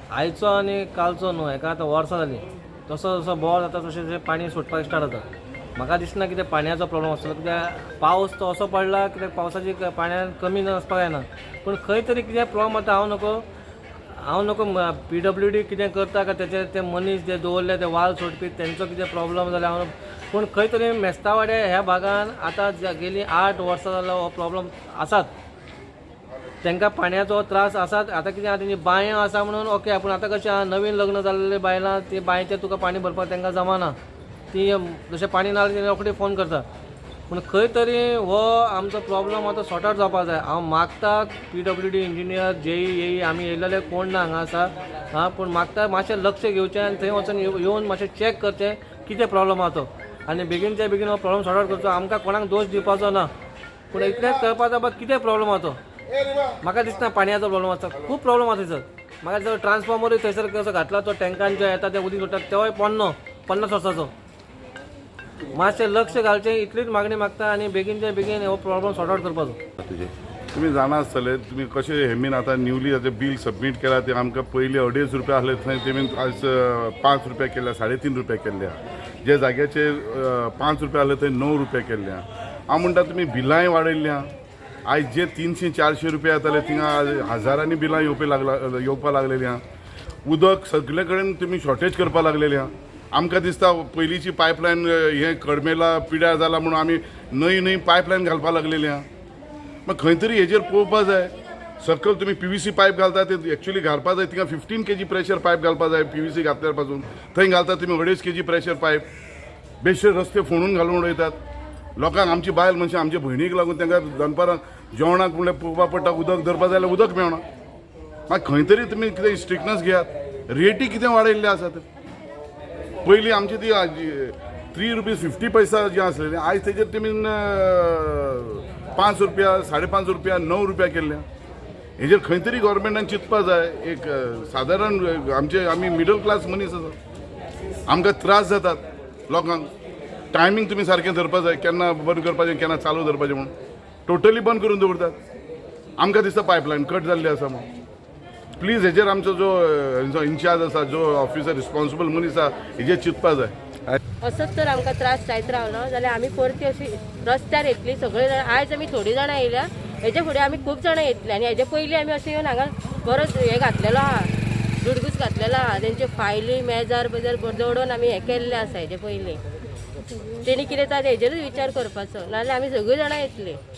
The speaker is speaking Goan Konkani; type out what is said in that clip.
आयचो आनी कालचो न्हू, हेका आतां वर्सां जालीं. जसो जसो बोवाळ जाता तशें तशें पाणी सुटपाक स्टार्ट जाता. म्हाका दिसना कितें पाणयाचो प्रोब्लम आसतलो, कित्याक पावस तो असो पडला कित्याक पावसाची पाण्यान कमी आसपाक जायना. पूण खंय तरी कितें प्रोब्लम आतां हांव नको पीडब्ल्यूडी कितें करता काय तेचे ते मनीस जे दवरले ते वाल सोडपी तेंचो कितें प्रोब्लम जाल्यार हांव, पूण खंय तरी मेस्तावाडे ह्या भागान आतां गेलीं 8 वर्सां जालो हो प्रोब्लम आसात. तांकां पाणयाचो त्रास आसात. आतां कितें आहा, तेंची बांयो आसा म्हणून ओके, पूण आतां कशें आहा, नवीन लग्न जाल्ले बायलां ती बांयचेर तुका पाणी भरपाक तांकां जमाना. ती जशें पाणी ना जाल्यार रोखडी फोन करता. पूण खंय तरी हो आमचो प्रोब्लम आतां सॉर्ट आवट जावपाक जाय. हांव मागता पीडब्ल्यूडी इंजिनियर, जेई, एई, आमी येयलेले कोण ना हांगा आसा आं, पूण मागता मातशें लक्ष घेवचें आनी थंय वचून येवन मातशें चॅक करचें कितें प्रोब्लम आहा तो आनी बेगीनच्या बेगीन हो प्रोब्लम सॉर्ट आवट करचो. आमकां कोणाक दोश दिवपाचो ना, पूण इतलेंच कळपाक जाय बाबा कितें प्रोब्लम आहा तो. म्हाका दिसना पाणयाचो प्रोब्लम आसा. खूब प्रोब्लम आसा थंयसर. म्हाका दिसता ट्रान्सफॉर्मरूय थंयसर कसो घातला तो टँकान जो येता तें उदीक सोडटा, तोय पोन्नो 50 वर्साचो. मातशें लक्ष घालचें इतलीच मागणी मागता आनी बेगीनच्या बेगीन हो प्रोब्लम सॉर्ट आवट करपाचो. तुजे तुमी जाणा आसतले, तुमी कशें हेमीन आतां न्यूली आतां बील सबमीट केला ते आमकां पयलीं 2.5 रुपया आसले थंय तेमी आज 5 रुपया केल्या, 3.5 रुपया केल्ले आहा. जे जाग्याचेर 5 रुपया आसले थंय 9 रुपया केल्ले आहा. हांव म्हणटा तुमी बिलांय वाडयल्ली आहा. आयज जे 300 400 रुपया येताले थिंगा आज हजारांनी बिलां येवपी लागला येवपा लागलेली आहा. उदक सगळे कडेन तुमी शॉर्टेज करपाक लागलेली आहा. आमकां दिसता पयलींची पायपलायन हें कडमेला पिड्यार जाला म्हणून आमी नवी नवी पायपलायन घालपाक लागलेली आहा. मागीर खंय तरी हेजेर पळोवपा जाय. सकयल तुमी पीव्हीसी पायप घालता ते एक्चुअली घालपा जाय थिंगा 15 केजी प्रेशर पायप घालपा जाय. पीव्हीसी घातल्यार पासून थंय घालता तुमी 2.5 केजी प्रेशर पायप. बेश्टे रस्ते फोणून घालून उडयतात लोकांक. आमची बायल मनशां, आमच्या भयणीक लागून तांकां दनपारां जेवणाक म्हणल्यार पळोवपा पडटा. उदक धरपा जाय जाल्यार उदक मेळना. मागीर खंय तरी तुमी कितें स्ट्रिक्टनस घेयात. रेटी कितें वाडयल्ले आसात. पयलीं आमची ती 3 रुपीज 50 पैसा जी आसलेली, आयज तेजेर तुमी 5 रुपया, 5.5 रुपया, 9 रुपया केल्ले. हेजेर खंय तरी गव्हर्मेंटान चिंतपा जाय. एक सादारण आमचे आमी मिडल क्लास मनीस आसा, आमकां त्रास जातात लोकांक. टायमींग तुमी सारकें धरपा जाय, केन्ना बंद करपाचें, केन्ना चालू धरपाचें म्हणून. टोटली बंद करून दवरतात. आमकां दिसता पायपलायन कट जाल्ली आसा म्हणून. प्लीज हेजेर आमचो जो हेंचो इन्चार्ज आसा, जो ऑफिसर रिस्पॉन्सिबल मनीस आसा, हेजेर चिंतपा जाय. असोच तर आमकां त्रास जायत रावलो जाल्यार आमी परती अशी रस्त्यार येतली सगळीं जाणां. आयज आमी थोडीं जाणां येयल्या, हेजे फुडें आमी खूब जाणां येतली. आनी हेजे पयलीं आमी अशें येवन हांगा बरोच हें घातलेलो आहा, दुडगूस घातलेलो आहा. तेंचे फायली मेजार बेजार दवरून आमी हें केल्लें आसा हेजे पयलीं. तेणी कितें जाता हेजेरूच विचार करपाचो, नाजाल्यार आमी सगळीं जाणां येतलीं.